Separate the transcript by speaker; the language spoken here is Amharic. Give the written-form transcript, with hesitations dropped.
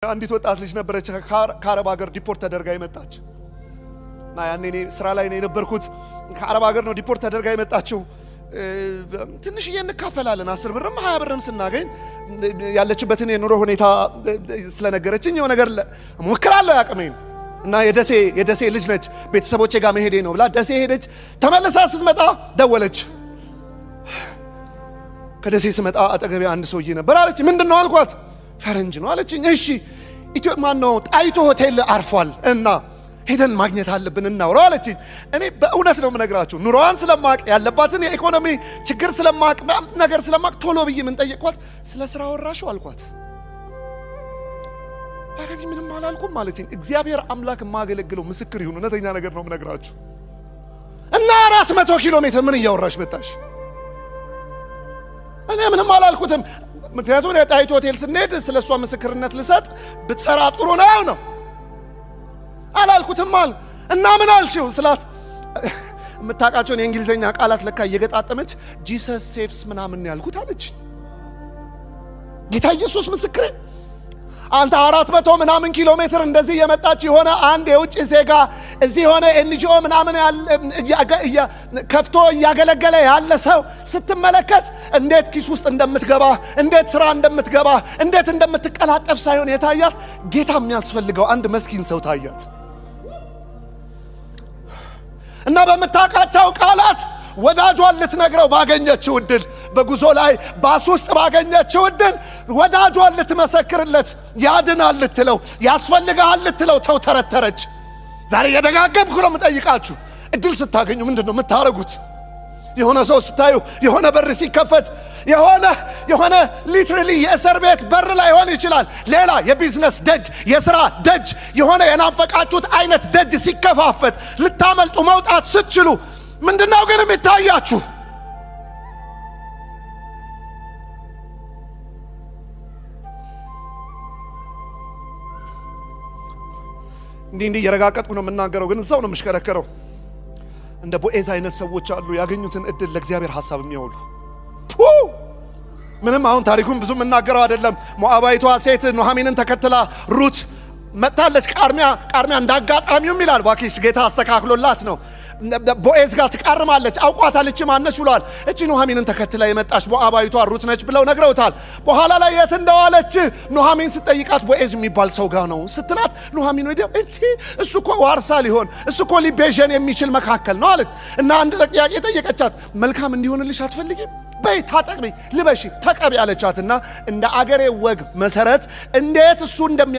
Speaker 1: አንዲት ወጣት ልጅ ነበረች፣ ከአረብ ሀገር deport ተደርጋ የመጣች። እና ያኔ እኔ ስራ ላይ ነው የነበርኩት። ከአረብ ሀገር ነው deport ተደርጋ የመጣችው። ትንሽዬ እንካፈላለን፣ 10 ብርም 20 ብርም ስናገኝ ያለችበትን የኑሮ ሁኔታ ስለነገረችኝ የሆነ ነገር እሞክራለሁ ያቅሜን። እና የደሴ ልጅ ነች። ቤተሰቦቼ ጋር መሄዴ ነው ብላ ደሴ ሄደች። ተመልሳ ስትመጣ ደወለች። ከደሴ ስመጣ አጠገቤ አንድ ሰውዬ ነበር አለች። ምንድን ነው አልኳት። ፈረንጅ ነው አለችኝ። እሺ፣ ኢትዮ ማን ነው? ጣይቱ ሆቴል አርፏል እና ሄደን ማግኘት አለብን፣ እናውራው አለችኝ። እኔ በእውነት ነው የምነግራችሁ፣ ኑሮዋን ስለማቅ፣ ያለባትን የኢኮኖሚ ችግር ስለማቅ፣ ነገር ስለማቅ ቶሎ ብዬ ምን ጠየቅኳት? ስለ ስራ አወራሽው አልኳት። ኧረ እኔ ምንም አላልኩም አለችኝ። እግዚአብሔር አምላክ የማገለግለው ምስክር ይሁን፣ እውነተኛ ነገር ነው የምነግራችሁ። እና 400 ኪሎ ሜትር ምን እያወራሽ መጣሽ? እኔ ምንም አላልኩትም። ምክንያቱም ጣይቱ ሆቴል ስንሄድ ስለ እሷ ምስክርነት ልሰጥ፣ ብትሰራ ጥሩ ነው ነው አላልኩትም አል እና ምን አልሽው ስላት የምታውቃቸውን የእንግሊዝኛ ቃላት ለካ እየገጣጠመች Jesus saves ምናምን ያልኩት አለች። ጌታ ኢየሱስ ምስክሬ። አንተ 400 ምናምን ኪሎ ሜትር እንደዚህ የመጣች የሆነ አንድ የውጭ ዜጋ እዚህ የሆነ NGO ምናምን ከፍቶ እያገለገለ ያለ ሰው ስትመለከት እንዴት ኪስ ውስጥ እንደምትገባ፣ እንዴት ስራ እንደምትገባ፣ እንዴት እንደምትቀላጠፍ ሳይሆን የታያት ጌታ የሚያስፈልገው አንድ መስኪን ሰው ታያት። እና በምታውቃቸው ቃላት ወዳጇን ልትነግረው ባገኘችው እድል፣ በጉዞ ላይ ባስ ውስጥ ባገኘችው እድል ወዳጇን ልትመሰክርለት፣ ያድናል ልትለው፣ ያስፈልግሃል ልትለው ተውተረተረች። ዛሬ እየደጋገምኩ ነው የምጠይቃችሁ። እድል ስታገኙ ምንድን ነው የምታደርጉት? የሆነ ሰው ስታዩ፣ የሆነ በር ሲከፈት፣ የሆነ literally የእስር ቤት በር ላይሆን ይችላል። ሌላ የቢዝነስ ደጅ፣ የስራ ደጅ፣ የሆነ የናፈቃችሁት አይነት ደጅ ሲከፋፈት ልታመልጡ መውጣት ስትችሉ ምንድነው ግን የሚታያችሁ? እንዲህ እንዲህ እየረጋቀጥኩ ነው የምናገረው፣ ግን እዛው ነው የምሽከረከረው። እንደ ቦኤዝ አይነት ሰዎች አሉ፣ ያገኙትን እድል ለእግዚአብሔር ሀሳብ የሚያውሉ። ምንም አሁን ታሪኩን ብዙ የምናገረው አይደለም። ሞዓባዊቷ ሴት ኑኃሚንን ተከትላ ሩት መጥታለች። ቃርሚያ ቃርሚያ እንዳጋጣሚውም ይላል ባኪስ ጌታ አስተካክሎላት ነው። ቦኤዝ ጋር ትቃርማለች። አውቋታል። እቺ ማነች ብለዋል። እቺ ኑኃሚንን ተከትላ የመጣች ሞዓባዊቷ ሩት ነች ብለው ነግረውታል። በኋላ ላይ የት እንደዋለች ኑኃሚን ስትጠይቃት ቦኤዝ የሚባል ሰው ጋር ነው ስትላት ኑኃሚን ወዲያው እቲ እሱ እኮ ዋርሳ ሊሆን፣ እሱ እኮ ሊቤዠን የሚችል መካከል ነው አለች። እና አንድ ጥያቄ ጠየቀቻት። መልካም እንዲሆንልሽ አትፈልጊም? በይ ታጠቅቢ፣ ልበሺ፣ ተቀቢ አለቻትና እንደ አገሬ ወግ መሰረት እንዴት እሱ እንደሚ